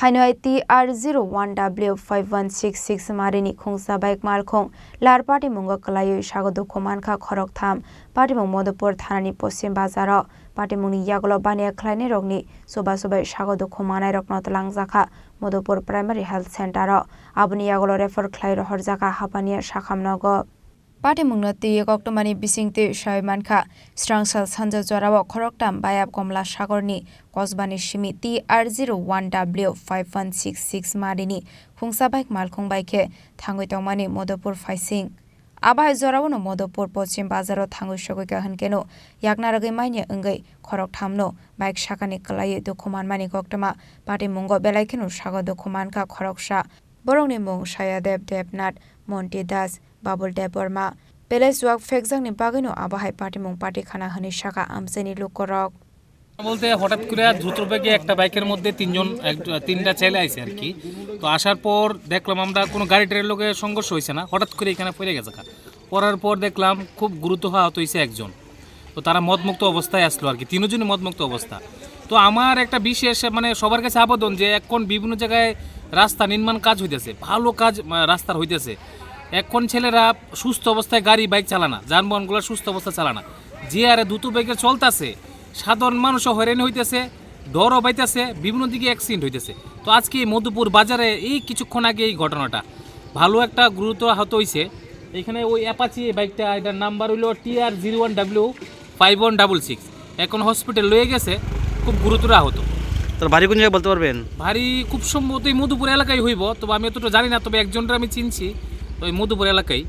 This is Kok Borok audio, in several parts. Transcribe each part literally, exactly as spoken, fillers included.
Haino hai T R zero one W five one six six marini khungsa bike malkhung lar patimungo kwlaiwi sago dukhu mankha khoroktham. Patimung Madhupur thanani poschim bazaro. Patimungni yagulo baniya khlainairokni chubachu bai sago dukhu manairokno twlangjakha Madhupur Primary Health Center-o. Aboni yagulo refer khlai rohorjakha Hapania Sakham nogo. Patimungno twiwi koktwmani bisingtwi sawi mankha, srangsal sanja jorao khoroktham bayap Komla Sagorni kosbani simi T R zero one W five one six six marini khungsa bike malkhung bai khe thangwi tongmani Madhupur phaising. Abo hai jorao no Madhupur poschim bazaro thangwi sogwi kha hwnkhe no yakna rwgwi manya wngwi khoroktham no bike sakani kwlaiwi dukhu manmani koktwma. Patimungo belai kheno sago dukhu mankha khoroksa. Borokni mung Sayadev Debnath, Monti Das, Babul Debbarma. Pele chuak phekjakni bagwino abo hai patimung pati khana hwnwi sakha amchaini lukorok. বলতে হঠাৎ করে দ্রুত বেগে একটা বাইকের মধ্যে তিনজন, এক, তিনটা ছেলে আইছে আর কি। তো আসার পর দেখলাম আমরা কোনো গাড়ি টাড়ির লগে সংঘর্ষ হয়েছে না, হঠাৎ করে এখানে পড়ে গেছে। পড়ার পর দেখলাম খুব গুরুতর আহত হয়েছে একজন। তো তারা মদমুক্ত অবস্থায় আসলো আর কি, তিনজনই মদমুক্ত অবস্থা। তো আমার একটা বিশেষ, মানে, সবার কাছে আবেদন যে এখন বিভিন্ন জায়গায় রাস্তা নির্মাণ কাজ হইতেছে, ভালো কাজ, আহ, রাস্তার হইতেছে। এখন ছেলেরা সুস্থ অবস্থায় গাড়ি বাইক চালানা, যানবাহনগুলো সুস্থ অবস্থায় চালানা, যে আরে দ্রুত বেগে চলতেছে, সাধারণ মানুষও হয়রানি হইতেছে, ডরও পাইতেছে, বিভিন্ন দিকে অ্যাক্সিডেন্ট হইতেছে। তো আজকে এই মধুপুর বাজারে এই কিছুক্ষণ আগে এই ঘটনাটা, ভালো একটা গুরুতর আহত হইছে। এখানে ওই অ্যাপাচি বাইকটা, এটার নাম্বার হইলো T R zero one W five one double six। এখন হসপিটাল লয়ে গেছে, খুব গুরুতর আহত। তার বাড়ি কোন জায়গায় বলতে পারবেন? বাড়ি খুব সম্ভবত এই মধুপুর এলাকায় হইব, তবে আমি অতটা জানি না, তবে একজনকে আমি চিনছি, তো এই মধুপুর এলাকায়,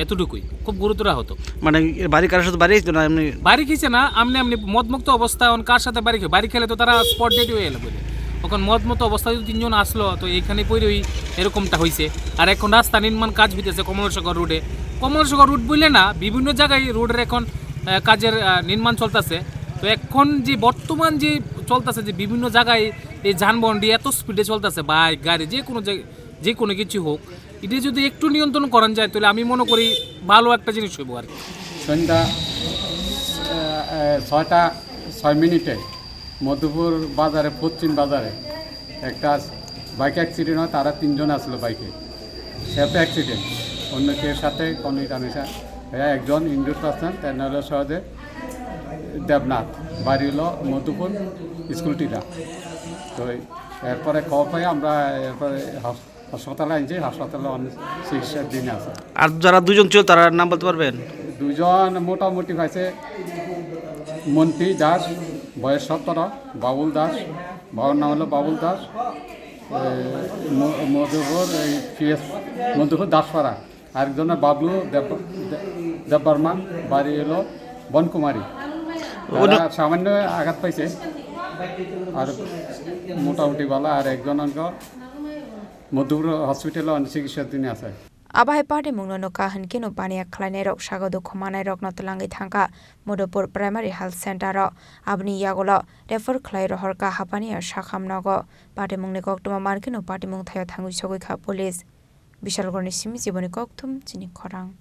এতটুকুই, খুব গুরুতর আহত। মানে এর বাড়ি কারোর সাথে বাড়ি হইতো না এমনি? বাড়ি খেয়েছে না, আমনে আমনে মদমুক্ত অবস্থা, এখন কার সাথে বাড়ি খেয়ে, বাড়ি খেলে তো তারা স্পট ডেড হয়ে এলো বলে। এখন মদমুক্ত অবস্থা যদি তিনজন আসলো, তো এইখানে পড়েই এরকমটা হইছে। আর এখন রাস্তা নির্মাণ কাজ হইতেছে কমলাসাগর রোডে। কমলাসাগর রোড বললে না, বিভিন্ন জায়গায় রোডের এখন, আহ, কাজের, আহ, নির্মাণ চলতেছে। তো এখন যে বর্তমান যে চলতেছে, যে বিভিন্ন জায়গায় এই যানবাহনটি এত স্পিডে চলতেছে, বাইক, গাড়ি, যে কোনো জায়গায়, যে কোনো কিছু হোক, এটা যদি একটু নিয়ন্ত্রণ করা যায়, তাহলে আমি মনে করি ভালো একটা জিনিস হইব আর কি। সন্ধ্যা, আহ, আহ, ছয়টা ছয় মিনিটে মধুপুর বাজারে, পশ্চিম বাজারে একটা বাইক অ্যাক্সিডেন্ট হয়। তারা তিনজন আসলো বাইকে, সেলফ অ্যাক্সিডেন্ট, অন্য কেউর সাথে কোনো এটা নেশা। হ্যাঁ, একজন ইনজুর্ড পার্সন, তার নাম হলো সহজে দেবনাথ, বাড়ি হলো মধুপুর স্কুল টিলা। তো এরপরে খবর পাই আমরা, এরপরে হাস-, হাসপাতালে আনছি, হাসপাতালে অনেক চিকিৎসার দিন আছে। আর যারা দুজন ছিল, তার নাম বলতে পারবেন? দুজন মোটামুটি পাইছে মন্ত্রী দাস, বয়স সতেরো, বাবুল দাস, বাবার নাম হলো বাবুল দাস, এই ম-, মধুপুর, এই পি এস মধুপুর দাসপাড়া। আরেকজন বাবলু দেব-, দে-, দেববর্মা, বাড়ি হলো বনকুমারী। উনি তারা সামান্য আঘাত পাইছে, আর মোটামুটি ভালো। আর একজন অঙ্ক মধুপুর হসপিটালে অনেক চিকিৎসাধীন আছে। Abo hai patimungno nukha hwnkhe no baniya khlainairok sago dukhu manairokno twlangwi thangkha Madhupur Primary Health Center-o. Aboni yagulo refer khlai rohorkha Hapania Sakham nogo. Patimungni koktwma mankhe no patimung thaio thangwi sogwi kha police. Bishalgarhni simi Jiboni Kokthum chini khorang.